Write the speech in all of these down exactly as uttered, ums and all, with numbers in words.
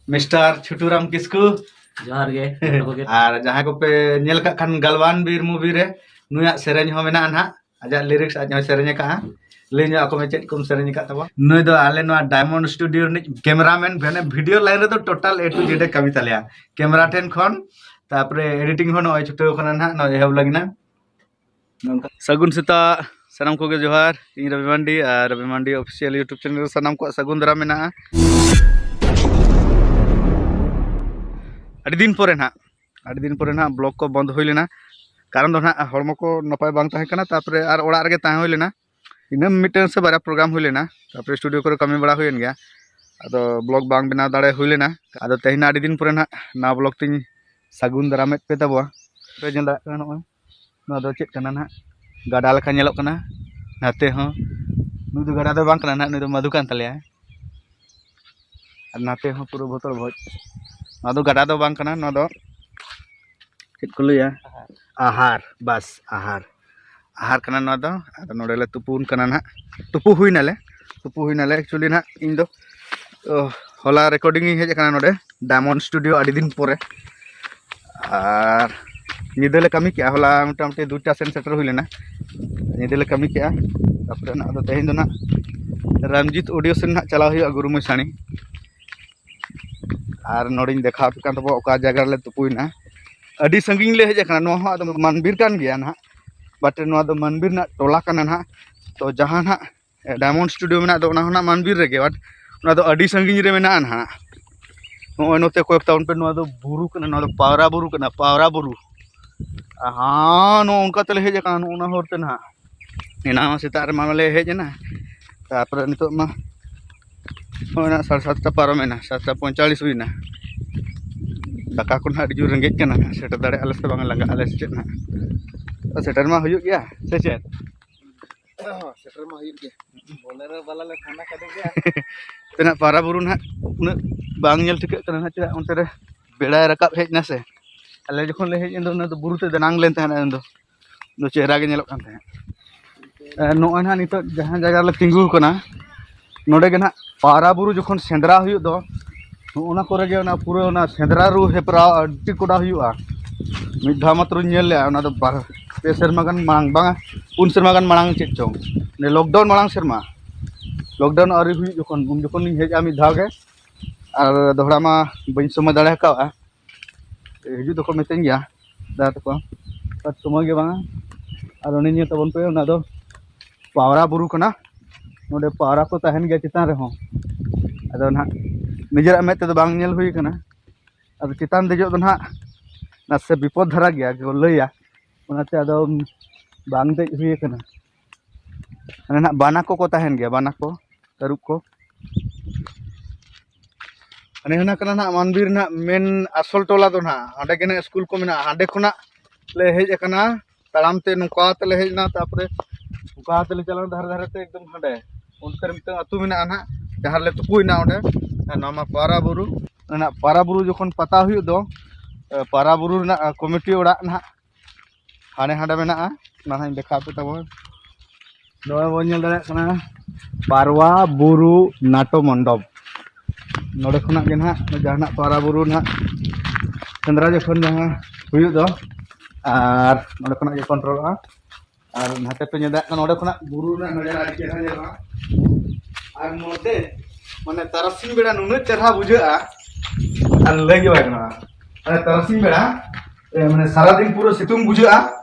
Mister ᱪᱷᱩᱴᱩ ᱨᱟᱢ ᱠᱤᱥᱠᱩ᱾ ᱡᱚᱦᱟᱨ ᱜᱮ ᱡᱚᱛᱚ ᱜᱮ᱾ ᱟᱨ ᱡᱟᱦᱟᱸᱭ ᱠᱚᱯᱮ ᱧᱮᱞ ᱠᱟᱜ ᱠᱷᱟᱱ ᱜᱟᱞᱣᱟᱱ ᱵᱤᱨ movie ᱨᱮ ᱱᱩᱭᱟᱜ ᱥᱮᱨᱮᱧ ᱦᱚᱸ ᱢᱮᱱᱟᱜᱼᱟ ᱱᱟᱦᱟᱜ, ᱟᱡᱟᱜ lyrics ᱟᱡ ᱦᱚᱸᱭ ᱥᱮᱨᱮᱧ ᱟᱠᱟᱜᱼᱟ᱾ ᱞᱟᱹᱭ ᱧᱚᱜ ᱟᱠᱚ ᱢᱮ ᱪᱮᱫ ᱠᱚᱢ ᱥᱮᱨᱮᱧ ᱟᱠᱟᱫ ᱛᱟᱵᱚᱱᱟ᱾ ᱱᱩᱭ ᱫᱚ ᱟᱞᱮ ᱱᱚᱣᱟ Diamond Studio ᱨᱤᱱᱤᱡ cameraman, ᱢᱟᱱᱮ video line ᱨᱮᱫᱚ total A to Z ᱮ ᱠᱟᱹᱢᱤ ᱛᱟᱞᱮᱭᱟ᱾ Camera ᱴᱷᱮᱱ ᱠᱷᱚᱱ ᱛᱟᱨᱯᱚᱨᱮ editing ᱦᱚᱸ ᱱᱚᱜᱼᱚᱭ ᱪᱷᱩᱴᱟᱹᱣ ᱠᱟᱱᱟ ᱱᱟᱦᱟᱜ, ᱱᱚᱜᱼᱚᱭ ᱮᱦᱚᱵ ᱞᱟᱹᱜᱤᱫ ᱱᱟ᱾ ᱥᱟᱹᱜᱩᱱ ᱥᱮᱛᱟᱜ ᱥᱟᱱᱟᱢ ᱠᱚᱜᱮ ᱡᱚᱦᱟᱨ᱾ ᱤᱧ ᱨᱚᱵᱤ ᱢᱟᱱᱰᱤ ᱟᱨ ᱨᱚᱵᱤ ᱢᱟᱱᱰᱤ official YouTube channel ᱨᱮ ᱥᱟᱱᱟᱢ ᱠᱚᱣᱟᱜ ᱥᱟᱹᱜᱩᱱ ᱫᱟᱨᱟᱢ ᱢᱮᱱᱟᱜᱼᱟ᱾ ᱟᱹᱰᱤ ᱫᱤᱱ ᱯᱚᱨᱮ ᱱᱟᱦᱟᱜ, ᱟᱹᱰᱤ ᱫᱤᱱ ᱯᱚᱨᱮ ᱱᱟᱦᱟᱜ vlog ᱠᱚ ᱵᱚᱱᱫ ᱦᱩᱭ ᱞᱮᱱᱟ, ᱠᱟᱨᱚᱱ ᱫᱚ ᱱᱟᱦᱟᱜ ᱦᱚᱲᱢᱚ ᱠᱚ ᱱᱟᱯᱟᱭ ᱵᱟᱝ ᱛᱟᱦᱮᱸ ᱠᱟᱱᱟ, ᱛᱟᱨᱯᱚᱨᱮ ᱟᱨ ᱚᱲᱟᱜ ᱨᱮᱜᱮ ᱛᱟᱦᱮᱸ ᱦᱩᱭ ᱞᱮᱱᱟ᱾ ᱤᱱᱟᱹ ᱢᱤᱫᱴᱮᱱ ᱥᱮ ᱵᱟᱨᱭᱟ program ᱦᱩᱭ ᱞᱮᱱᱟ, ᱛᱟᱨᱯᱚᱨᱮ studio ᱠᱚᱨᱮ ᱠᱟᱹᱢᱤ ᱵᱟᱲᱟ ᱦᱩᱭᱮᱱ ᱜᱮᱭᱟ, ᱟᱫᱚ vlog ᱵᱟᱝ ᱵᱮᱱᱟᱣ ᱫᱟᱲᱮ ᱦᱩᱭ ᱞᱮᱱᱟ᱾ ᱟᱫᱚ ᱛᱮᱦᱮᱧ ᱟᱹᱰᱤ ᱫᱤᱱ ᱯᱚᱨᱮ ᱱᱟᱦᱟᱜ ᱱᱟᱣᱟ vlog ᱛᱤᱧ ᱥᱟᱹᱜᱩᱱ ᱫᱟᱨᱟᱢᱮᱫ ᱯᱮ ᱛᱟᱵᱚᱣᱟ᱾ ᱯᱮ ᱧᱮᱞ ᱫᱟᱲᱮᱭᱟᱜ ᱠᱟᱱᱟ, ᱱᱚᱜᱼᱚᱭ ᱱᱚᱣᱟ ᱫᱚ ᱪᱮᱫ ᱠᱟᱱᱟ ᱱᱟᱦᱟᱜ? ᱜᱟᱰᱟ ᱞᱮᱠᱟ ᱧᱮᱞᱚᱜ ᱠᱟᱱᱟ᱾ ᱱᱟᱛᱮ ᱦᱚᱸ, ᱱᱩᱭ ᱫᱚ ᱜᱟᱰᱟ ᱫᱚ ᱵᱟᱝ ᱠᱟᱱᱟ ᱱᱟᱦᱟᱜ, ᱱᱩᱭ ᱫᱚ ᱢᱟᱫᱷᱩ ᱠᱟᱱ ᱛᱟᱞᱮᱭᱟ᱾ ᱟᱨ ᱱᱟᱛᱮ ᱦᱚᱸ ᱯᱩᱨᱟᱹ ᱵᱚᱛᱚᱨ ᱵᱷᱚᱡᱽ᱾ ᱱᱚᱣᱟ ᱫᱚ ᱜᱟᱰᱟ ᱫᱚ ᱵᱟᱝ ᱠᱟᱱᱟ, ᱱᱚᱣᱟ ᱫᱚ ᱪᱮᱫ ᱠᱚ ᱞᱟᱹᱭᱟ? ᱟᱦᱟᱨ, ᱵᱟᱥ ᱟᱦᱟᱨ, ᱟᱦᱟᱨ ᱠᱟᱱᱟ ᱱᱚᱣᱟ ᱫᱚ᱾ ᱟᱫᱚ ᱱᱚᱰᱮ ᱞᱮ ᱛᱩᱯᱩᱱ ᱠᱟᱱᱟ ᱱᱟᱦᱟᱜ, ᱛᱩᱯᱩ ᱦᱩᱭ ᱱᱟᱞᱮ, ᱛᱩᱯᱩ ᱦᱩᱭ ᱱᱟᱞᱮ᱾ Actually ᱱᱟᱦᱟᱜ ᱤᱧ ᱫᱚ, ᱚ, ᱦᱚᱞᱟ recording ᱤᱧ ᱦᱮᱡ ᱟᱠᱟᱱᱟ ᱱᱚᱰᱮ Diamond Studio ᱟᱹᱰᱤ ᱫᱤᱱ ᱯᱚᱨᱮ᱾ ᱟᱨ ᱧᱤᱫᱟᱹ ᱞᱮ ᱠᱟᱹᱢᱤ ᱠᱮᱜᱼᱟ, ᱦᱚᱞᱟ ᱢᱚᱴᱟᱢᱩᱴᱤ ᱫᱩᱴᱟ ᱥᱮᱱ ᱥᱮᱴᱮᱨ ᱦᱩᱭ ᱞᱮᱱᱟ, ᱧᱤᱫᱟᱹ ᱞᱮ ᱠᱟᱹᱢᱤ ᱠᱮᱜᱼᱟ᱾ ᱛᱟᱨᱯᱚᱨᱮ ᱱᱟᱜ ᱟᱫᱚ ᱛᱮᱦᱮᱧ ᱫᱚ ᱱᱟᱜ ᱨᱟᱢᱡᱤᱛ audio ᱥᱮᱱ ᱱᱟᱜ ᱪᱟᱞᱟᱣ ᱦᱩᱭᱩᱜᱼᱟ, ᱜᱩᱨᱩ ᱢᱚᱭᱥᱟᱬᱤ᱾ ᱟᱨ ᱱᱚᱰᱮᱧ ᱫᱮᱠᱷᱟᱣ ᱟᱯᱮ ᱠᱟᱱ ᱛᱟᱵᱚᱱᱟ ᱚᱠᱟ ᱡᱟᱭᱜᱟ ᱨᱮᱞᱮ ᱛᱩᱯᱩᱭᱮᱱᱟ᱾ ᱟᱹᱰᱤ ᱥᱟᱺᱜᱤᱧ ᱞᱮ ᱦᱮᱡ ᱟᱠᱟᱱᱟ, ᱱᱚᱣᱟ ᱦᱚᱸ ᱟᱫᱚ ᱢᱟᱱᱵᱤᱨ ᱠᱟᱱ ᱜᱮᱭᱟ ᱱᱟᱦᱟᱜ, but ᱱᱚᱣᱟ ᱫᱚ ᱢᱟᱱᱵᱤᱨ ᱨᱮᱱᱟᱜ ᱴᱚᱞᱟ ᱠᱟᱱᱟ ᱱᱟᱦᱟᱜ᱾ ᱛᱚ ᱡᱟᱦᱟᱸ ᱱᱟᱦᱟᱜ Diamond Studio ᱢᱮᱱᱟᱜ ᱫᱚ, ᱚᱱᱟ ᱦᱚᱸ ᱱᱟᱦᱟᱜ ᱢᱟᱱᱵᱤᱨ ᱨᱮᱜᱮ, but ᱚᱱᱟ ᱫᱚ ᱟᱹᱰᱤ ᱥᱟᱺᱜᱤᱧ ᱨᱮ ᱢᱮᱱᱟᱜᱼᱟ ᱱᱟᱦᱟᱜ᱾ ᱱᱚᱜᱼᱚᱭ ᱱᱚᱛᱮ ᱠᱚᱭᱮᱠ ᱛᱟᱵᱚᱱ ᱯᱮ, ᱱᱚᱣᱟ ᱫᱚ ᱵᱩᱨᱩ ᱠᱟᱱᱟ, ᱱᱚᱣᱟ ᱫᱚ ᱯᱟᱣᱨᱟ ᱵᱩᱨᱩ ᱠᱟᱱᱟ, ᱯᱟᱣᱨᱟ ᱵᱩᱨᱩ᱾ ᱦᱟᱸ, ᱱᱚᱜᱼᱚ ᱱᱚᱝᱠᱟ ᱛᱮᱞᱮ ᱦᱮᱡ ᱟᱠᱟᱱᱟ, ᱱᱚᱜᱼᱚ ᱱᱟ ᱦᱚᱨ ᱛᱮ ᱱᱟᱦᱟᱜ᱾ ᱮᱱᱟᱝ ᱢᱟ ᱥᱮᱛᱟᱜ ᱨᱮᱢᱟ ᱞᱮ ᱦᱮᱡ ᱮᱱᱟ, ᱛᱟᱨᱯᱚᱨᱮ ᱱᱤᱛᱚᱜ ᱢᱟ ᱱᱚᱜᱼᱚᱭ ᱱᱟᱜ ᱥᱟᱲᱮ ᱥᱟᱛᱴᱟ ᱯᱟᱨᱚᱢᱮᱱᱟ, ᱥᱟᱛᱴᱟ ᱯᱚᱸᱭᱛᱟᱞᱤᱥ ᱦᱩᱭᱱᱟ᱾ ᱫᱟᱠᱟ ᱠᱚ ᱱᱟᱦᱟᱜ ᱟᱹᱰᱤ ᱡᱳᱨ ᱨᱮᱸᱜᱮᱡ ᱠᱟᱱᱟ, ᱥᱮᱴᱮᱨ ᱫᱟᱲᱮᱭᱟᱜᱼᱟ ᱞᱮ ᱥᱮ ᱵᱟᱝ, ᱞᱟᱸᱜᱟᱜ ᱟᱞᱮ ᱥᱮ ᱪᱮᱫ ᱱᱟᱦᱟᱜ? ᱥᱮᱴᱮᱨ ᱢᱟ ᱦᱩᱭᱩᱜ ᱜᱮᱭᱟ, ᱥᱮ ᱪᱮᱫ? ᱦᱚᱸ, ᱥᱮᱴᱮᱨ ᱢᱟ ᱦᱩᱭᱩᱜ ᱜᱮ᱾ ᱵᱚᱞᱮᱨᱳ ᱵᱟᱞᱟ ᱞᱮ ᱯᱷᱳᱱ ᱟᱠᱟᱫᱮ ᱜᱮᱭᱟ᱾ ᱛᱮᱱᱟᱜ ᱯᱟᱣᱨᱟ ᱵᱩᱨᱩ ᱱᱟᱦᱟᱜ ᱩᱱᱟᱹᱜ ᱵᱟᱝ ᱧᱮᱞ ᱴᱷᱤᱠᱟᱹᱜ ᱠᱟᱱᱟ ᱱᱟᱦᱟᱜ, ᱪᱮᱫᱟᱜ ᱚᱱᱛᱮ ᱨᱮ ᱵᱮᱲᱟᱭ ᱨᱟᱠᱟᱵ ᱦᱮᱡ ᱮᱱᱟ ᱥᱮ᱾ ᱟᱞᱮ ᱡᱚᱠᱷᱚᱱ ᱞᱮ ᱦᱮᱡ ᱮᱱ ᱫᱚ, ᱚᱱᱟ ᱫᱚ ᱵᱩᱨᱩ ᱛᱮ ᱫᱟᱱᱟᱝ ᱞᱮᱱ ᱛᱟᱦᱮᱱᱟ ᱩᱱᱫᱚ, ᱫᱚ ᱪᱮᱦᱨᱟ ᱜᱮ ᱧᱮᱞᱚᱜ ᱠᱟᱱ ᱛᱟᱦᱮᱸᱫ᱾ ᱮ, ᱱᱚᱜᱼᱚᱭ ᱱᱟᱦᱟᱜ ᱱᱤᱛᱚᱜ ᱡᱟᱦᱟᱸ ᱡᱟᱭᱜᱟ ᱨᱮᱞᱮ ᱛᱤᱸᱜᱩ ᱟᱠᱟᱱᱟ, ᱱᱚᱰᱮ ᱜᱮ ᱱᱟᱦᱟᱜ ᱯᱟᱣᱨᱟ ᱵᱩᱨᱩ ᱡᱚᱠᱷᱚᱱ ᱥᱮᱸᱫᱽᱨᱟ ᱦᱩᱭᱩᱜ ᱫᱚ, ᱱᱚᱜᱼᱚ ᱱᱟ ᱠᱚᱨᱮ ᱜᱮ ᱚᱱᱟ ᱯᱩᱨᱟᱹ ᱚᱱᱟ ᱥᱮᱸᱫᱽᱨᱟ ᱨᱩ ᱦᱮᱯᱨᱟᱣ ᱟᱹᱰᱤ ᱠᱚᱰᱟ ᱦᱩᱭᱩᱜᱼᱟ᱾ ᱢᱤᱫ ᱫᱷᱟᱣ ᱢᱟᱛᱨᱚᱧ ᱧᱮᱞ ᱞᱮᱜᱼᱟ, ᱚᱱᱟ ᱫᱚ ᱵᱟᱨ ᱯᱮ ᱥᱮᱨᱢᱟ ᱜᱟᱱ ᱢᱟᱲᱟᱝ, ᱵᱟᱝᱟ, ᱯᱩᱱ ᱥᱮᱨᱢᱟ ᱜᱟᱱ ᱢᱟᱲᱟᱝ ᱪᱮᱫ ᱪᱚᱝ, ᱞᱚᱠᱰᱟᱣᱩᱱ ᱢᱟᱲᱟᱝ ᱥᱮᱨᱢᱟ, ᱞᱚᱠᱰᱟᱣᱩᱱ ᱟᱹᱣᱨᱤ ᱦᱩᱭᱩᱜ ᱡᱚᱠᱷᱚᱱ, ᱩᱱ ᱡᱚᱠᱷᱚᱱ ᱞᱤᱧ ᱦᱮᱡᱼᱟ ᱢᱤᱫ ᱫᱷᱟᱣ ᱜᱮ, ᱟᱨ ᱫᱚᱦᱲᱟ ᱢᱟ ᱵᱟᱹᱧ ᱥᱚᱢᱚᱭ ᱫᱟᱲᱮ ᱠᱟᱣᱜᱼᱟ᱾ ᱦᱤᱡᱩᱜ ᱫᱚᱠᱚ ᱢᱤᱛᱟᱹᱧ ᱜᱮᱭᱟ ᱫᱟᱫᱟ ᱛᱟᱠᱚ, but ᱥᱚᱢᱚᱭ ᱜᱮ ᱵᱟᱝᱟ᱾ ᱟᱨ ᱚᱱᱮ ᱧᱮᱞ ᱛᱟᱵᱚᱱ ᱯᱮ, ᱚᱱᱟ ᱫᱚ ᱯᱟᱣᱨᱟ ᱵᱩᱨᱩ ᱠᱟᱱᱟ᱾ ᱱᱚᱰᱮ ᱯᱟᱣᱨᱟ ᱠᱚ ᱛᱟᱦᱮᱱ ᱜᱮᱭᱟ ᱪᱮᱛᱟᱱ ᱨᱮᱦᱚᱸ, ᱟᱫᱚ ᱱᱟᱦᱟᱜ ᱱᱤᱡᱮᱨᱟᱜ ᱢᱮᱫ ᱛᱮᱫᱚ ᱵᱟᱝ ᱧᱮᱞ ᱦᱩᱭ ᱠᱟᱱᱟ᱾ ᱟᱫᱚ ᱪᱮᱛᱟᱱ ᱫᱮᱡᱚᱜ ᱫᱚ ᱱᱟᱦᱟᱜ ᱱᱟᱥᱮ ᱵᱤᱯᱚᱫ ᱫᱷᱟᱨᱟ ᱜᱮᱭᱟ ᱠᱚ ᱞᱟᱹᱭᱟ, ᱚᱱᱟᱛᱮ ᱟᱫᱚ ᱵᱟᱝ ᱫᱮᱡ ᱦᱩᱭ ᱠᱟᱱᱟ᱾ ᱚᱱᱮ ᱱᱟᱦᱟᱜ ᱵᱟᱱᱟ ᱠᱚᱠᱚ ᱛᱟᱦᱮᱱ ᱜᱮᱭᱟ, ᱵᱟᱱᱟ ᱠᱚ, ᱛᱟᱹᱨᱩᱵ ᱠᱚ᱾ ᱦᱟᱱᱮ ᱦᱟᱱᱟ ᱠᱟᱱᱟ ᱱᱟᱦᱟᱜ ᱢᱟᱱᱵᱤᱨ ᱨᱮᱱᱟᱜ ᱢᱮᱱ ᱟᱥᱚᱞ ᱴᱚᱞᱟ ᱫᱚ ᱱᱟᱦᱟᱜ, ᱦᱟᱸᱰᱮ ᱜᱮ ᱱᱟᱦᱟᱜ ᱥᱠᱩᱞ ᱠᱚ ᱢᱮᱱᱟᱜᱼᱟ᱾ ᱦᱟᱸᱰᱮ ᱠᱷᱚᱱᱟᱜ ᱞᱮ ᱦᱮᱡ ᱟᱠᱟᱱᱟ ᱛᱟᱲᱟᱢ ᱛᱮ, ᱱᱚᱝᱠᱟ ᱛᱮᱞᱮ ᱦᱮᱡ ᱮᱱᱟ, ᱛᱟᱨᱯᱚᱨᱮ ᱱᱚᱝᱠᱟ ᱛᱮᱞᱮ ᱪᱟᱞᱟᱣ ᱮᱱᱟ ᱫᱷᱟᱨᱮ ᱫᱷᱟᱨᱮ ᱛᱮ ᱮᱠᱫᱚᱢ ᱦᱟᱸᱰᱮ ᱚᱱᱛᱮ ᱨᱮ ᱢᱤᱫᱴᱟᱝ ᱟᱹᱛᱩ ᱢᱮᱱᱟᱜᱼᱟ ᱱᱟᱦᱟᱜ, ᱡᱟᱦᱟᱸ ᱨᱮᱞᱮ ᱛᱩᱯᱩᱭᱮᱱᱟ ᱚᱸᱰᱮ᱾ ᱟᱨ ᱱᱚᱣᱟ ᱢᱟ ᱯᱟᱣᱨᱟ ᱵᱩᱨᱩ᱾ ᱚᱱᱟ ᱯᱟᱣᱨᱟ ᱵᱩᱨᱩ ᱡᱚᱠᱷᱚᱱ ᱯᱟᱛᱟ ᱦᱩᱭᱩᱜ ᱫᱚ, ᱮ, ᱯᱟᱣᱨᱟ ᱵᱩᱨᱩ ᱨᱮᱱᱟᱜ, ᱮ, ᱠᱚᱢᱤᱴᱤ ᱚᱲᱟᱜ ᱱᱟᱦᱟᱜ ᱦᱟᱸᱰᱮ ᱦᱟᱸᱰᱮ ᱢᱮᱱᱟᱜᱼᱟ, ᱚᱱᱟ ᱦᱚᱸᱧ ᱫᱮᱠᱷᱟᱣ ᱟᱯᱮ ᱛᱟᱵᱚᱱ᱾ ᱱᱚᱜᱼᱚᱭ ᱵᱚᱱ ᱧᱮᱞ ᱫᱟᱲᱮᱭᱟᱜ ᱠᱟᱱᱟ ᱯᱟᱨᱣᱟ ᱵᱩᱨᱩ ᱱᱟᱴᱚ ᱢᱚᱱᱰᱚᱯ᱾ ᱱᱚᱰᱮ ᱠᱷᱚᱱᱟᱜ ᱜᱮ ᱱᱟᱦᱟᱜ ᱡᱟᱦᱟᱱᱟᱜ ᱯᱟᱣᱨᱟ ᱵᱩᱨᱩ ᱱᱟᱦᱟᱜ ᱥᱮᱸᱫᱽᱨᱟ ᱡᱚᱠᱷᱚᱱ ᱡᱟᱦᱟᱸ ᱦᱩᱭᱩᱜ ᱫᱚ, ᱟᱨ ᱱᱚᱰᱮ ᱠᱷᱚᱱᱟᱜ ᱜᱮ ᱠᱚᱱᱴᱨᱳᱞᱚᱜᱼᱟ᱾ ᱟᱨ ᱱᱟᱛᱮ ᱯᱮ ᱧᱮᱞ ᱫᱟᱲᱮᱭᱟᱜ ᱠᱟᱱᱟ, ᱱᱚᱰᱮ ᱠᱷᱚᱱᱟᱜ ᱵᱩᱨᱩ ᱨᱮᱱᱟᱜ ᱱᱟᱡᱟᱨᱟ ᱟᱹᱰᱤ ᱪᱮᱦᱨᱟ ᱧᱮᱞᱚᱜᱼᱟ᱾ ᱟᱨ ᱱᱚᱛᱮ ᱢᱟᱱᱮ ᱛᱟᱨᱟᱥᱤᱧ ᱵᱮᱲᱟ ᱱᱩᱱᱟᱹᱜ ᱪᱮᱦᱨᱟ ᱵᱩᱡᱷᱟᱹᱜᱼᱟ, ᱟᱨ ᱞᱟᱹᱭ ᱜᱮ ᱵᱟᱭ ᱜᱟᱱᱚᱜᱼᱟ᱾ ᱢᱟᱱᱮ ᱛᱟᱨᱟᱥᱤᱧ ᱵᱮᱲᱟ, ᱮ, ᱢᱟᱱᱮ ᱥᱟᱨᱟᱫᱤᱱ ᱯᱩᱨᱟᱹ ᱥᱤᱛᱩᱝ ᱵᱩᱡᱷᱟᱹᱜᱼᱟ,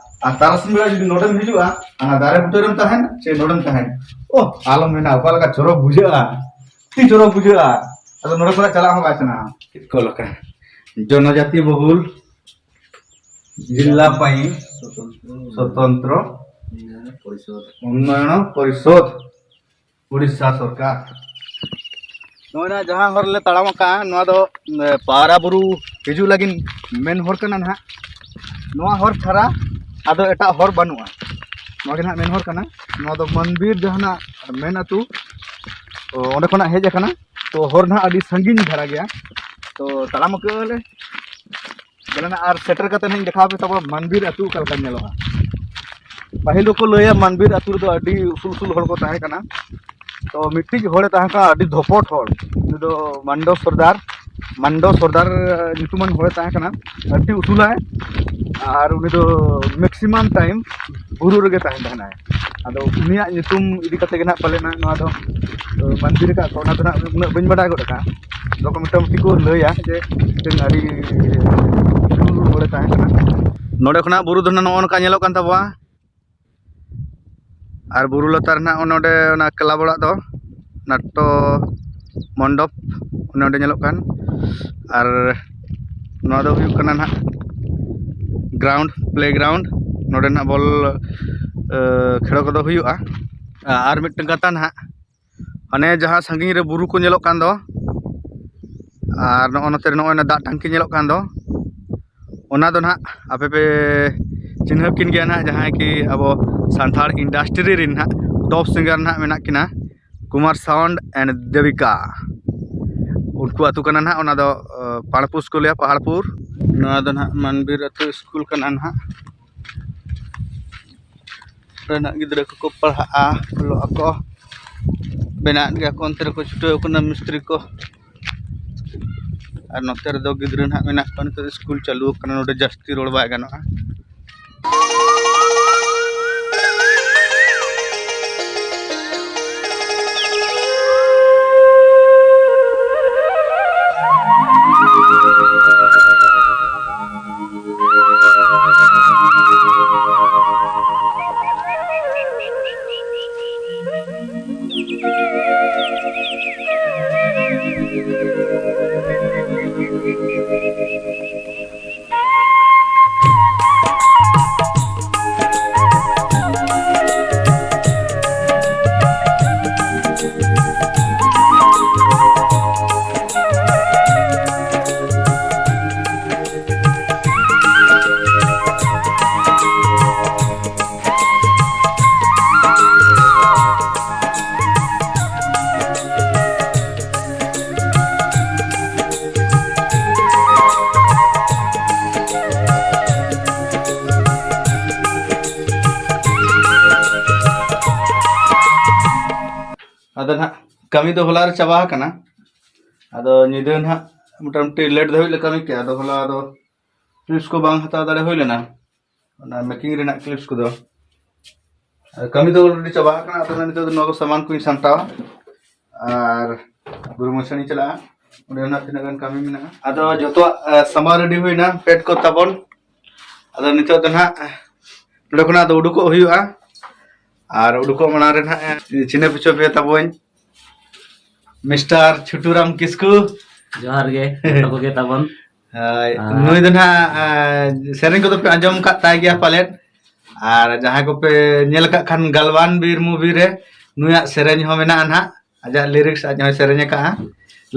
ᱟᱨ ᱛᱟᱨᱟᱥᱤᱧ ᱵᱮᱲᱟ ᱡᱩᱫᱤ ᱱᱚᱰᱮᱢ ᱦᱤᱡᱩᱜᱼᱟ, ᱚᱱᱟ ᱫᱟᱨᱮ ᱵᱩᱴᱟᱹ ᱨᱮᱢ ᱛᱟᱦᱮᱱ ᱥᱮ ᱱᱚᱰᱮᱢ ᱛᱟᱦᱮᱱ, ᱳᱦ, ᱟᱞᱚᱢ ᱢᱮᱱᱟ, ᱚᱠᱟ ᱞᱮᱠᱟ ᱪᱚᱨᱚᱠ ᱵᱩᱡᱷᱟᱹᱜᱼᱟ, ᱟᱹᱰᱤ ᱪᱚᱨᱚᱠ ᱵᱩᱡᱷᱟᱹᱜᱼᱟ᱾ ᱟᱫᱚ ᱱᱚᱰᱮ ᱠᱷᱚᱱᱟᱜ ᱪᱟᱞᱟᱜ ᱦᱚᱸ ᱵᱟᱭ ᱥᱟᱱᱟᱣᱟ᱾ ᱪᱮᱫ ᱠᱚ ᱞᱮᱠᱟ ᱡᱚᱱᱚᱡᱟᱛᱤ ᱵᱚᱦᱩᱞ ᱡᱤᱞᱟ ᱯᱟᱹᱭᱤ ᱥᱚᱛᱚᱱᱛᱨᱚ ᱩᱱᱱᱚᱭᱚᱱ ᱯᱚᱨᱤᱥᱚᱫ ᱩᱲᱤᱥᱥᱟ ᱥᱚᱨᱠᱟᱨ᱾ ᱱᱚᱜᱼᱚᱭ ᱱᱟ ᱡᱟᱦᱟᱸ ᱦᱚᱨ ᱞᱮ ᱛᱟᱲᱟᱢ ᱟᱠᱟᱫᱼᱟ, ᱱᱚᱣᱟ ᱫᱚ, ᱮ, ᱯᱟᱣᱨᱟ ᱵᱩᱨᱩ ᱦᱤᱡᱩᱜ ᱞᱟᱹᱜᱤᱫ ᱢᱮᱱ ᱦᱚᱨ ᱠᱟᱱᱟ ᱱᱟᱦᱟᱜ᱾ ᱱᱚᱣᱟ ᱦᱚᱨ ᱪᱷᱟᱲᱟ ᱟᱫᱚ ᱮᱴᱟᱜ ᱦᱚᱨ ᱵᱟᱹᱱᱩᱜᱼᱟ᱾ ᱱᱚᱣᱟ ᱜᱮ ᱱᱟᱦᱟᱜ ᱢᱮᱱ ᱦᱚᱨ ᱠᱟᱱᱟ᱾ ᱱᱚᱣᱟ ᱫᱚ ᱢᱚᱱᱫᱤᱨ ᱡᱟᱦᱟᱱᱟᱜ ᱢᱮᱱ ᱟᱹᱛᱩ, ᱛᱚ ᱚᱸᱰᱮ ᱠᱷᱚᱱᱟᱜ ᱦᱮᱡ ᱟᱠᱟᱱᱟ᱾ ᱛᱚ ᱦᱚᱨ ᱱᱟᱦᱟᱜ ᱟᱹᱰᱤ ᱥᱟᱺᱜᱤᱧ ᱫᱷᱟᱨᱟ ᱜᱮᱭᱟ᱾ ᱛᱚ ᱛᱟᱲᱟᱢ ᱟᱹᱭᱠᱟᱹᱣ ᱟᱞᱮ᱾ ᱵᱚᱞᱮ ᱱᱟᱜ ᱟᱨ ᱥᱮᱴᱮᱨ ᱠᱟᱛᱮ ᱱᱟᱜ ᱤᱧ ᱫᱮᱠᱷᱟᱣ ᱟᱯᱮ ᱛᱟᱵᱚ ᱢᱟᱱᱵᱤᱨ ᱟᱹᱛᱩ ᱚᱠᱟ ᱞᱮᱠᱟ ᱧᱮᱞᱚᱜᱼᱟ᱾ ᱯᱟᱹᱦᱤᱞ ᱫᱚᱠᱚ ᱞᱟᱹᱭᱟ ᱢᱟᱱᱵᱤᱨ ᱟᱹᱛᱩ ᱨᱮᱫᱚ ᱟᱹᱰᱤ ᱩᱥᱩᱞ ᱩᱥᱩᱞ ᱦᱚᱲ ᱠᱚ ᱛᱟᱦᱮᱸ ᱠᱟᱱᱟ᱾ ᱛᱚ ᱢᱤᱫᱴᱤᱡ ᱦᱚᱲᱮ ᱛᱟᱦᱮᱸ ᱠᱟᱱᱟ ᱟᱹᱰᱤ ᱫᱷᱚᱯᱚᱴ ᱦᱚᱲ, ᱩᱱᱤ ᱫᱚ ᱢᱟᱱᱰᱚ ᱥᱚᱨᱫᱟᱨ᱾ ᱢᱟᱱᱰᱚ ᱥᱚᱨᱫᱟᱨ ᱧᱩᱛᱩᱢᱟᱱ ᱦᱚᱲᱮ ᱛᱟᱦᱮᱸ ᱠᱟᱱᱟ, ᱟᱹᱰᱤ ᱩᱥᱩᱞᱟᱭ, ᱟᱨ ᱩᱱᱤ ᱫᱚ ᱢᱮᱠᱥᱤᱢᱟᱢ ᱴᱟᱭᱤᱢ ᱵᱩᱨᱩ ᱨᱮᱜᱮ ᱛᱟᱦᱮᱱ ᱛᱟᱦᱮᱱᱟᱭ᱾ ᱟᱫᱚ ᱩᱱᱤᱭᱟᱜ ᱧᱩᱛᱩᱢ ᱤᱫᱤ ᱠᱟᱛᱮ ᱜᱮ ᱱᱟᱦᱟᱜ ᱯᱟᱞᱮ ᱱᱟᱦᱟᱜ ᱱᱚᱣᱟ ᱫᱚ, ᱟᱹ, ᱢᱚᱱᱫᱤᱨ ᱟᱠᱟᱫ ᱠᱚ, ᱚᱱᱟ ᱫᱚ ᱱᱟᱦᱟᱜ ᱩᱱᱟᱹᱜ ᱵᱟᱹᱧ ᱵᱟᱰᱟᱭ ᱜᱚᱫ ᱟᱠᱟᱫᱼᱟ᱾ ᱟᱫᱚ ᱠᱚ ᱢᱚᱴᱟᱢᱩᱴᱤ ᱠᱚ ᱞᱟᱹᱭᱟ ᱡᱮ ᱢᱤᱫᱴᱮᱱ ᱟᱹᱰᱤ ᱩᱥᱩᱞ ᱦᱚᱲᱮ ᱛᱟᱦᱮᱸ ᱠᱟᱱᱟ᱾ ᱱᱚᱰᱮ ᱠᱷᱚᱱᱟᱜ ᱵᱩᱨᱩ ᱫᱚ ᱱᱟᱦᱟᱜ ᱱᱚᱜᱼᱚ ᱱᱚᱝᱠᱟ ᱧᱮᱞᱚᱜ ᱠᱟᱱ ᱛᱟᱵᱚᱣᱟ᱾ ᱟᱨ ᱵᱩᱨᱩ ᱞᱟᱛᱟᱨ ᱨᱮᱱᱟᱜ ᱚᱱᱮ ᱚᱸᱰᱮ ᱚᱱᱟ ᱠᱞᱟᱵᱽ ᱚᱲᱟᱜ ᱫᱚ, ᱱᱟᱴᱴᱚ ᱢᱚᱱᱰᱚᱯ, ᱚᱱᱮ ᱚᱸᱰᱮ ᱧᱮᱞᱚᱜ ᱠᱟᱱ᱾ ᱟᱨ ᱱᱚᱣᱟ ᱫᱚ ᱦᱩᱭᱩᱜ ᱠᱟᱱᱟ ᱱᱟᱦᱟᱜ ᱜᱨᱟᱣᱩᱱᱰ, ᱯᱞᱮ ᱜᱨᱟᱣᱩᱱᱰ᱾ ᱱᱚᱰᱮ ᱱᱟᱜ ᱵᱚᱞ, ᱮ, ᱠᱷᱮᱞᱳ ᱠᱚᱫᱚ ᱦᱩᱭᱩᱜᱼᱟ᱾ ᱟᱨ ᱢᱤᱫᱴᱟᱝ ᱠᱟᱛᱷᱟ ᱱᱟᱦᱟᱜ, ᱦᱟᱱᱮ ᱡᱟᱦᱟᱸ ᱥᱟᱺᱜᱤᱧ ᱨᱮ ᱵᱩᱨᱩ ᱠᱚ ᱧᱮᱞᱚᱜ ᱠᱟᱱ ᱫᱚ, ᱟᱨ ᱱᱚᱜᱼᱚ ᱱᱚᱛᱮ ᱨᱮ ᱱᱚᱜᱼᱚᱭ ᱚᱱᱟ ᱫᱟᱜ ᱴᱟᱝᱠᱤ ᱧᱮᱞᱚᱜ ᱠᱟᱱ ᱫᱚ, ᱚᱱᱟ ᱫᱚ ᱱᱟᱦᱟᱜ ᱟᱯᱮ ᱯᱮ ᱪᱤᱱᱦᱟᱹᱯ ᱠᱤᱱ ᱜᱮᱭᱟ ᱱᱟᱦᱟᱜ, ᱡᱟᱦᱟᱸᱭ ᱠᱤ ᱟᱵᱚ ᱥᱟᱱᱛᱟᱲ ᱤᱱᱰᱟᱥᱴᱨᱤ ᱨᱮᱱ ᱱᱟᱦᱟᱜ ᱴᱚᱯ ᱥᱤᱝᱜᱟᱨ ᱱᱟᱦᱟᱜ ᱢᱮᱱᱟᱜ ᱠᱤᱱᱟ, ᱠᱩᱢᱟᱨ ᱥᱟᱣᱩᱱᱰ ᱮᱱᱰ ᱫᱮᱵᱤᱠᱟ᱾ ᱩᱱᱠᱩ ᱟᱹᱛᱩ ᱠᱟᱱᱟ ᱱᱟᱦᱟᱜ, ᱚᱱᱟ ᱫᱚ, ᱟᱸ, ᱯᱟᱲᱯᱩᱥ ᱠᱚ ᱞᱟᱹᱭᱟ, ᱯᱟᱦᱟᱲᱯᱩᱨ᱾ ᱱᱚᱣᱟ ᱫᱚ ᱱᱟᱦᱟᱜ ᱢᱟᱱᱵᱤᱨ ᱟᱹᱛᱩ ᱥᱠᱩᱞ ᱠᱟᱱᱟ ᱱᱟᱦᱟᱜ᱾ ᱚᱸᱰᱮᱱᱟᱜ ᱜᱤᱫᱽᱨᱟᱹ ᱠᱚᱠᱚ ᱯᱟᱲᱦᱟᱜᱼᱟ, ᱚᱞᱚᱜ ᱟᱠᱚ, ᱵᱮᱱᱟᱣᱮᱫ ᱜᱮᱭᱟ ᱠᱚ, ᱚᱱᱛᱮ ᱨᱮᱠᱚ ᱪᱷᱩᱴᱟᱹᱣ ᱠᱟᱱᱟ ᱢᱤᱥᱛᱨᱤ ᱠᱚ᱾ ᱟᱨ ᱱᱚᱛᱮ ᱨᱮᱫᱚ ᱜᱤᱫᱽᱨᱟᱹ ᱱᱟᱦᱟᱜ ᱢᱮᱱᱟᱜ ᱠᱚᱣᱟ, ᱱᱤᱛᱚᱜ ᱥᱠᱩᱞ ᱪᱟᱹᱞᱩ ᱟᱠᱟᱱᱟ, ᱱᱚᱰᱮ ᱡᱟᱹᱥᱛᱤ ᱨᱚᱲ ᱵᱟᱭ ᱜᱟᱱᱚᱜᱼᱟ᱾ ᱟᱫᱚ ᱱᱟᱦᱟᱜ ᱠᱟᱹᱢᱤ ᱫᱚ ᱦᱚᱞᱟ ᱨᱮ ᱪᱟᱵᱟ ᱟᱠᱟᱱᱟ᱾ ᱟᱫᱚ ᱧᱤᱫᱟᱹ ᱱᱟᱦᱟᱜ ᱢᱚᱴᱟᱢᱩᱴᱤ ᱞᱮᱴ ᱫᱷᱟᱹᱵᱤᱡ ᱞᱮ ᱠᱟᱹᱢᱤ ᱠᱮᱜᱼᱟ᱾ ᱟᱫᱚ ᱦᱚᱞᱟ ᱟᱫᱚ ᱠᱞᱤᱯᱥ ᱠᱚ ᱵᱟᱝ ᱦᱟᱛᱟᱣ ᱫᱟᱲᱮ ᱦᱩᱭ ᱞᱮᱱᱟ, ᱚᱱᱟ ᱢᱮᱠᱤᱝ ᱨᱮᱱᱟᱜ ᱠᱞᱤᱯᱥ ᱠᱚᱫᱚ᱾ ᱟᱨ ᱠᱟᱹᱢᱤ ᱫᱚ ᱚᱞᱨᱮᱰᱤ ᱪᱟᱵᱟ ᱟᱠᱟᱱᱟ᱾ ᱟᱫᱚ ᱱᱤᱛᱚᱜ ᱫᱚ ᱱᱚᱣᱟ ᱠᱚ ᱥᱟᱢᱟᱱ ᱠᱚᱧ ᱥᱟᱢᱴᱟᱣᱟ ᱟᱨ ᱵᱩᱨᱩ ᱢᱚᱥᱟᱱᱤᱧ ᱪᱟᱞᱟᱜᱼᱟ᱾ ᱚᱸᱰᱮ ᱦᱚᱸ ᱱᱟᱜ ᱛᱤᱱᱟᱹᱜ ᱜᱟᱱ ᱠᱟᱹᱢᱤ ᱢᱮᱱᱟᱜᱼᱟ᱾ ᱟᱫᱚ ᱡᱚᱛᱚᱣᱟᱜ ᱥᱟᱢᱟᱱ ᱨᱮᱰᱤ ᱦᱩᱭᱱᱟ, ᱯᱮᱰ ᱠᱚ ᱛᱟᱵᱚᱱ᱾ ᱟᱫᱚ ᱱᱤᱛᱚᱜ ᱫᱚ ᱱᱟᱜ ᱱᱚᱸᱰᱮ ᱠᱷᱚᱱᱟᱜ ᱫᱚ ᱩᱰᱩᱠᱚᱜ ᱦᱩᱭᱩᱜᱼᱟ᱾ ᱟᱨ ᱩᱰᱩᱠᱚᱜ ᱢᱟᱲᱟᱝ ᱨᱮ ᱱᱟᱜ ᱪᱤᱱᱦᱟᱹ ᱯᱤᱪᱷᱟᱹ ᱯᱮ ᱛᱟᱵᱚᱧ ᱢᱤᱥᱴᱟᱨ ᱪᱷᱩᱴᱩᱨᱟᱢ ᱠᱤᱥᱠᱩ᱾ ᱡᱚᱦᱟᱨ ᱜᱮ ᱡᱚᱛᱚ ᱠᱚᱜᱮ ᱛᱟᱵᱚᱱ᱾ ᱦᱳᱭ, ᱟᱨ ᱱᱩᱭ ᱫᱚ ᱱᱟᱜ ᱥᱮᱨᱮᱧ ᱠᱚᱫᱚ ᱯᱮ ᱟᱸᱡᱚᱢ ᱟᱠᱟᱫ ᱛᱟᱭ ᱜᱮᱭᱟ ᱯᱟᱞᱮᱫ᱾ ᱟᱨ ᱡᱟᱦᱟᱸᱭ ᱠᱚᱯᱮ ᱧᱮᱞ ᱟᱠᱟᱫ ᱠᱷᱟᱱ ᱜᱟᱞᱣᱟᱱ ᱵᱤᱨ ᱢᱩᱵᱷᱤ ᱨᱮ ᱱᱩᱭᱟᱜ ᱥᱮᱨᱮᱧ ᱦᱚᱸ ᱢᱮᱱᱟᱜᱼᱟ ᱱᱟᱜ, ᱟᱡᱟᱜ ᱞᱤᱨᱤᱠᱥ ᱟᱡ ᱦᱚᱸᱭ ᱥᱮᱨᱮᱧ ᱟᱠᱟᱫᱼᱟ᱾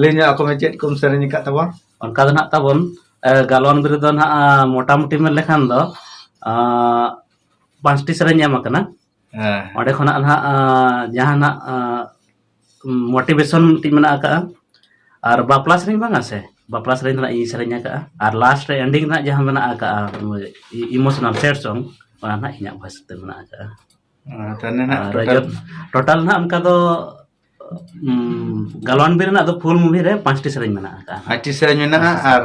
ᱞᱟᱹᱭ ᱧᱚᱜ ᱟᱠᱚ ᱢᱮ, ᱪᱮᱫ ᱠᱚᱢ ᱥᱮᱨᱮᱧ ᱟᱠᱟᱫ ᱛᱟᱵᱚᱱ? ᱚᱱᱠᱟ ᱫᱚ ᱱᱟᱜ ᱛᱟᱵᱚᱱ ᱜᱟᱞᱣᱟᱱ ᱵᱤᱨ ᱫᱚ ᱱᱟᱜ ᱢᱚᱴᱟᱢᱩᱴᱤ ᱢᱮᱱ ᱞᱮᱠᱷᱟᱱ ᱫᱚ ᱯᱟᱸᱪᱴᱤ ᱥᱮᱨᱮᱧ ᱮᱢ ᱟᱠᱟᱱᱟ᱾ ᱚᱸᱰᱮ ᱠᱷᱚᱱᱟᱜ ᱱᱟᱜ ᱡᱟᱦᱟᱸ ᱱᱟᱜ ᱢᱳᱴᱤᱵᱷᱮᱥᱚᱱ ᱢᱤᱫᱴᱤᱡ ᱢᱮᱱᱟᱜ ᱟᱠᱟᱫᱼᱟ, ᱟᱨ ᱵᱟᱯᱞᱟ ᱥᱮᱨᱮᱧ ᱵᱟᱝᱟ ᱥᱮ, ᱵᱟᱯᱞᱟ ᱥᱮᱨᱮᱧ ᱫᱚ ᱱᱟᱜ ᱤᱧ ᱥᱮᱨᱮᱧ ᱟᱠᱟᱫᱼᱟ, ᱟᱨ ᱞᱟᱥᱴ ᱨᱮ ᱮᱱᱰᱤᱝ ᱨᱮ ᱱᱟᱜ ᱡᱟᱦᱟᱸ ᱢᱮᱱᱟᱜ ᱟᱠᱟᱫᱼᱟ ᱤᱢᱳᱥᱚᱱᱟᱞ ᱥᱮᱰ ᱥᱚᱝ, ᱚᱱᱟ ᱱᱟᱜ ᱤᱧᱟᱹᱜ ᱵᱷᱚᱭᱮᱥ ᱛᱮ ᱢᱮᱱᱟᱜ ᱟᱠᱟᱫᱼᱟ᱾ ᱟᱨ ᱴᱳᱴᱟᱞ ᱱᱟᱜ ᱚᱱᱠᱟ ᱫᱚ ᱜᱟᱞᱣᱟᱱ ᱵᱤᱨ ᱨᱮᱱᱟᱜ ᱫᱚ ᱯᱷᱩᱞ ᱢᱩᱵᱷᱤ ᱨᱮ ᱯᱟᱸᱪᱴᱤ ᱥᱮᱨᱮᱧ ᱢᱮᱱᱟᱜ ᱟᱠᱟᱫᱼᱟ᱾ ᱯᱟᱸᱪᱴᱤ ᱥᱮᱨᱮᱧ ᱢᱮᱱᱟᱜᱼᱟ᱾ ᱟᱨ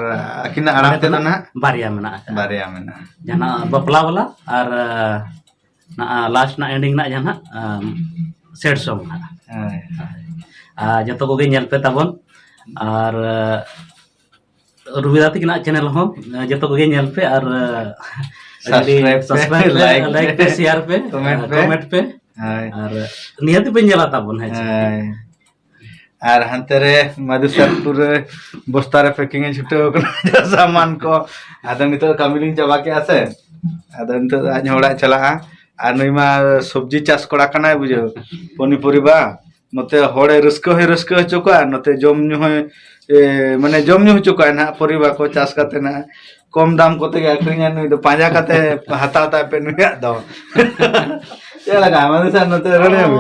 ᱟᱹᱠᱤᱱᱟᱜ ᱟᱲᱟᱝ ᱛᱮᱫᱚ ᱱᱟᱜ ᱵᱟᱨᱭᱟ ᱢᱮᱱᱟᱜ ᱟᱠᱟᱫᱼᱟ᱾ ᱵᱟᱨᱭᱟ ᱢᱮᱱᱟᱜᱼᱟ᱾ ᱡᱟᱦᱟᱸ ᱵᱟᱯᱞᱟ ᱵᱟᱞᱟ ᱟᱨ ᱞᱟᱥᱴ ᱨᱮᱱᱟᱜ ᱮᱱᱰᱤᱝ ᱨᱮᱱᱟᱜ ᱡᱟᱦᱟᱸ ᱥᱮᱰ ᱥᱚᱝ ᱱᱟᱜ᱾ ᱟᱨ ᱡᱚᱛᱚ ᱠᱚᱜᱮ ᱧᱮᱞ ᱯᱮ ᱛᱟᱵᱚᱱ᱾ ᱟᱨ ᱨᱚᱵᱤᱫᱟ ᱛᱟᱹᱠᱤᱱᱟᱜ ᱪᱮᱱᱮᱞ ᱦᱚᱸ ᱡᱚᱛᱚ ᱠᱚᱜᱮ ᱧᱮᱞ ᱯᱮ ᱟᱨ ᱥᱟᱵᱥᱠᱨᱟᱭᱤᱵ ᱯᱮ, ᱥᱟᱵᱥᱠᱨᱟᱭᱤᱵ ᱯᱮ, ᱞᱟᱭᱤᱠ ᱞᱟᱭᱤᱠ ᱯᱮ, ᱯᱮ, ᱥᱮᱭᱟᱨ ᱯᱮ, ᱠᱚᱢᱮᱱᱴ ᱯᱮ᱾ ᱠᱚᱢᱮᱱᱴ ᱯᱮ᱾ ᱦᱳᱭ᱾ ᱟᱨ ᱱᱤᱦᱟᱹᱛ ᱯᱮ ᱧᱮᱞᱟ ᱛᱟᱵᱚᱱ, ᱦᱮᱸ ᱪᱮ? ᱦᱳᱭ᱾ ᱟᱨ ᱦᱟᱱᱛᱮ ᱨᱮ ᱢᱟᱫᱩᱥᱟᱨᱯᱩᱨ ᱨᱮ ᱵᱚᱥᱛᱟ ᱨᱮ ᱯᱮᱠᱤᱝ ᱮ ᱪᱷᱩᱴᱟᱹᱣ ᱠᱟᱱᱟ ᱥᱟᱢᱟᱱ ᱠᱚ᱾ ᱟᱫᱚ ᱱᱤᱛᱚᱜ ᱠᱟᱹᱢᱤ ᱞᱤᱧ ᱪᱟᱵᱟ ᱠᱮᱜᱼᱟ ᱥᱮ, ᱟᱫᱚ ᱱᱤᱛᱚᱜ ᱫᱚ ᱟᱡ ᱦᱚᱸ ᱚᱲᱟᱜ ᱪᱟᱞᱟᱜᱼᱟ᱾ ᱟᱨ ᱱᱩᱭ ᱢᱟ ᱥᱚᱵᱽᱡᱤ ᱪᱟᱥ ᱠᱚᱲᱟ ᱠᱟᱱᱟᱭ, ᱵᱩᱡᱷᱟᱹᱣ, ᱯᱚᱱᱤᱯᱚᱨᱤᱵᱟ᱾ ᱱᱚᱛᱮ ᱦᱚᱲᱮ ᱨᱟᱹᱥᱠᱟᱹ ᱦᱚᱸᱭ ᱨᱟᱹᱥᱠᱟᱹ ᱦᱚᱪᱚ ᱠᱚᱣᱟ, ᱱᱚᱛᱮ ᱡᱚᱢ ᱧᱩ ᱦᱚᱸᱭ, ᱮ, ᱢᱟᱱᱮ ᱡᱚᱢ ᱧᱩ ᱦᱚᱪᱚ ᱠᱚᱣᱟᱭ ᱱᱟᱦᱟᱜ ᱯᱚᱨᱤᱵᱟᱨ ᱠᱚ ᱪᱟᱥ ᱠᱟᱛᱮ ᱱᱟᱦᱟᱜ᱾ ᱠᱚᱢ ᱫᱟᱢ ᱠᱚᱛᱮ ᱜᱮ ᱟᱹᱠᱷᱨᱤᱧᱟ ᱱᱩᱭ ᱫᱚ, ᱯᱟᱸᱡᱟ ᱠᱟᱛᱮ ᱦᱟᱛᱟᱣ ᱛᱟᱭ ᱯᱮ ᱱᱩᱭᱟᱜ ᱫᱚ᱾ ᱪᱮᱫ ᱞᱮᱠᱟ ᱢᱟᱫᱩᱥᱟᱨ ᱱᱚᱛᱮ ᱨᱚᱲ ᱧᱟᱢ?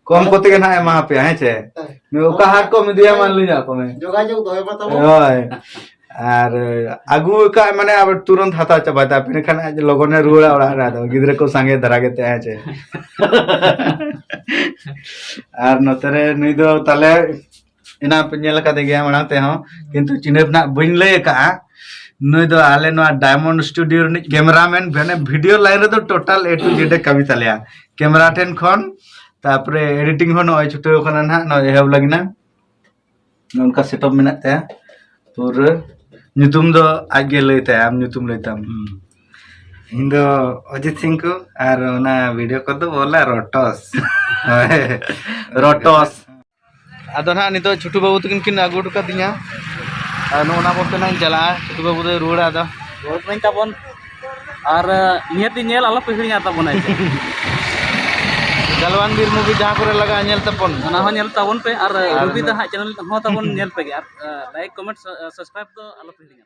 ᱠᱚᱢ ᱠᱚᱛᱮ ᱜᱮ ᱱᱟᱦᱟᱜ ᱮᱢᱟ ᱯᱮᱭᱟ, ᱦᱮᱸ ᱪᱮ? ᱱᱩᱭ ᱚᱠᱟ ᱦᱟᱴ ᱠᱚᱢ ᱤᱫᱤᱭᱟ ᱢᱟ ᱞᱟᱹᱭ ᱧᱚᱜ ᱟᱠᱚ ᱢᱮ᱾ ᱡᱳᱜᱟᱡᱳᱜᱽ ᱫᱚᱦᱚᱭ ᱢᱟ ᱛᱟᱵᱚᱱ᱾ ᱦᱳᱭ᱾ ᱟᱨ ᱟᱹᱜᱩ ᱠᱟᱜ ᱢᱟᱱᱮ ᱟᱵᱟᱨ ᱛᱩᱨᱟᱹᱱᱛ ᱦᱟᱛᱟᱣ ᱪᱟᱵᱟᱭ ᱛᱟᱯᱮ, ᱮᱸᱰᱮᱠᱷᱟᱱ ᱟᱡ ᱞᱚᱜᱚᱱᱮ ᱨᱩᱣᱟᱹᱲᱟ ᱚᱲᱟᱜ ᱨᱮ, ᱟᱫᱚ ᱜᱤᱫᱽᱨᱟᱹ ᱠᱚ ᱥᱟᱸᱜᱮ ᱫᱷᱟᱨᱟ ᱜᱮᱛᱮ, ᱦᱮᱸ ᱪᱮ? ᱟᱨ ᱱᱚᱛᱮ ᱨᱮ ᱱᱩᱭ ᱫᱚ ᱛᱟᱦᱞᱮ ᱮᱱᱟᱱ ᱯᱮ ᱧᱮᱞ ᱟᱠᱟᱫᱮ ᱜᱮᱭᱟ ᱢᱟᱲᱟᱝ ᱛᱮᱦᱚᱸ, ᱠᱤᱱᱛᱩ ᱪᱤᱱᱦᱟᱹᱯ ᱱᱟᱜ ᱵᱟᱹᱧ ᱞᱟᱹᱭ ᱟᱠᱟᱫᱼᱟ᱾ ᱱᱩᱭ ᱫᱚ ᱟᱞᱮ ᱱᱚᱣᱟ ᱰᱟᱭᱢᱚᱱᱰ ᱥᱴᱩᱰᱤᱭᱳ ᱨᱤᱱᱤᱡ ᱠᱮᱢᱮᱨᱟᱢᱮᱱ, ᱢᱟᱱᱮ ᱵᱷᱤᱰᱤᱭᱳ ᱞᱟᱭᱤᱱ ᱨᱮᱫᱚ ᱴᱳᱴᱟᱞ A to Z ᱮ ᱠᱟᱹᱢᱤ ᱛᱟᱞᱮᱭᱟ, ᱠᱮᱢᱮᱨᱟ ᱴᱷᱮᱱ ᱠᱷᱚᱱ᱾ ᱛᱟᱨᱯᱚᱨᱮ ᱮᱰᱤᱴᱤᱝ ᱦᱚᱸ ᱱᱚᱜᱼᱚᱭ ᱪᱷᱩᱴᱟᱹᱣ ᱠᱟᱱᱟ ᱱᱟᱦᱟᱜ, ᱱᱚᱜᱼᱚᱭ ᱮᱦᱚᱵ ᱞᱟᱹᱜᱤᱫ ᱱᱟ᱾ ᱱᱚᱝᱠᱟ ᱥᱮᱴᱟᱯ ᱢᱮᱱᱟᱜ ᱛᱟᱭᱟ ᱯᱩᱨᱟᱹ᱾ ᱧᱩᱛᱩᱢ ᱫᱚ ᱟᱡ ᱜᱮ ᱞᱟᱹᱭ ᱛᱟᱭᱟ, ᱟᱢ ᱧᱩᱛᱩᱢ ᱞᱟᱹᱭ ᱛᱟᱢ᱾ ᱦᱩᱸ᱾ ᱤᱧ ᱫᱚ ᱚᱡᱤᱛ ᱥᱤᱝ ᱠᱚ, ᱟᱨ ᱚᱱᱟ ᱵᱷᱤᱰᱤᱭᱳ ᱠᱚᱫᱚ ᱵᱚᱞᱮ ᱨᱚᱴᱚᱥ᱾ ᱦᱳᱭ᱾ ᱨᱚᱴᱚᱥ᱾ ᱟᱫᱚ ᱱᱟᱦᱟᱜ ᱱᱤᱛᱚᱜ ᱪᱷᱩᱴᱩ ᱵᱟᱹᱵᱩ ᱛᱟᱹᱠᱤᱱ ᱠᱤᱱ ᱟᱹᱜᱩ ᱦᱚᱴᱚ ᱠᱟᱫᱤᱧᱟ᱾ ᱟᱨ ᱱᱚᱜᱼᱚ ᱱᱟ ᱵᱚᱞᱛᱮ ᱱᱟᱦᱟᱜ ᱤᱧ ᱪᱟᱞᱟᱜᱼᱟ, ᱪᱷᱩᱴᱩ ᱵᱟᱹᱵᱩ ᱫᱚᱭ ᱨᱩᱣᱟᱹᱲᱟ ᱟᱫᱚ᱾ ᱨᱩᱣᱟᱹᱲ ᱠᱟᱹᱱᱟᱹᱧ ᱛᱟᱵᱚᱱ᱾ ᱟᱨ, ᱱᱤᱦᱟᱹᱛᱤ ᱧᱮᱞ ᱟᱞᱚ ᱯᱮ ᱦᱤᱲᱤᱧᱟ ᱛᱟᱵᱚᱱᱟ᱾ ᱜᱟᱞᱣᱟᱱ ᱵᱤᱨ movie ᱡᱟᱦᱟᱸ ᱠᱚᱨᱮ ᱞᱟᱜᱟᱜᱼᱟ, ᱧᱮᱞ ᱛᱟᱵᱚᱱ᱾ ᱚᱱᱟ ᱦᱚᱸ ᱧᱮᱞ ᱛᱟᱵᱚᱱ ᱯᱮ, ᱟᱨ ᱟᱨ ᱨᱚᱵᱤ ᱫᱟ ᱦᱟᱸᱜ channel ᱦᱚᱸ ᱛᱟᱵᱚᱱ ᱧᱮᱞ ᱯᱮ ᱜᱮ, ᱟᱨ, like, comment, subscribe ᱫᱚ ᱟᱞᱚ ᱯᱮ ᱦᱤᱲᱤᱧᱟ᱾